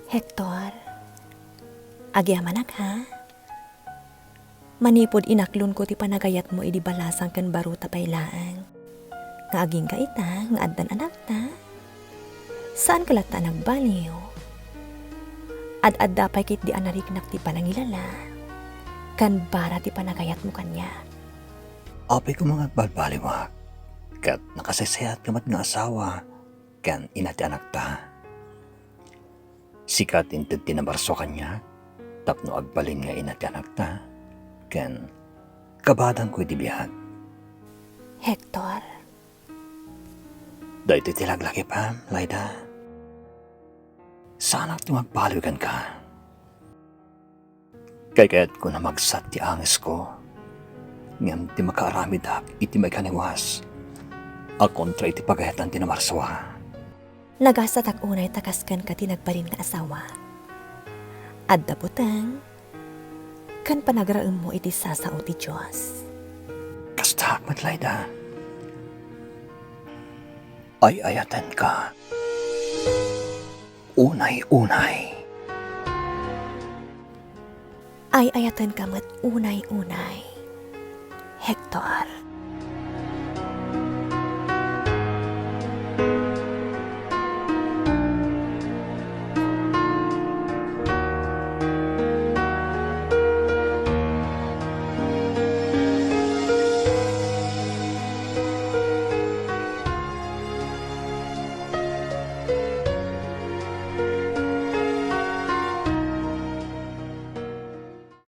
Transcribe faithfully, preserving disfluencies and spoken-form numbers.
Hector, agyamanak, ha? Manipud inaklonko ti panagayatmo idi balasang ken barota pay laeng, nga agingga ita nga addan anakta, saanka latta a nagbaliw. Ad-adda pay ketdi a nariknak ti panangilala, ken bara ti panagayatmo kaniak. Apay koma nga agbalbaliwak, ket nakasaysayaat ka met nga asawa ken ina ti anakta. Sika ti inted ti namarsua kaniak tapno agbalin nga ina ti anakta, ken kabadangko iti biag. Hector. Daytoy ti laglakipem, Laida. Saanak ti magbaliw kenka. Kaykayatko a magsat ti angesko, ngem ti makaaramidak iti maikaniwas a kontra iti pagayatan ti namarsua. Nagasatak unay ta kas kenka ti nagbalin nga asawa. Adda buteng ken panagraemmo iti sasao ti Dios. Kastaak met, Laida. Ay-ayatenka. Unay-unay. Ay-ayatenka met unay-unay, Hector.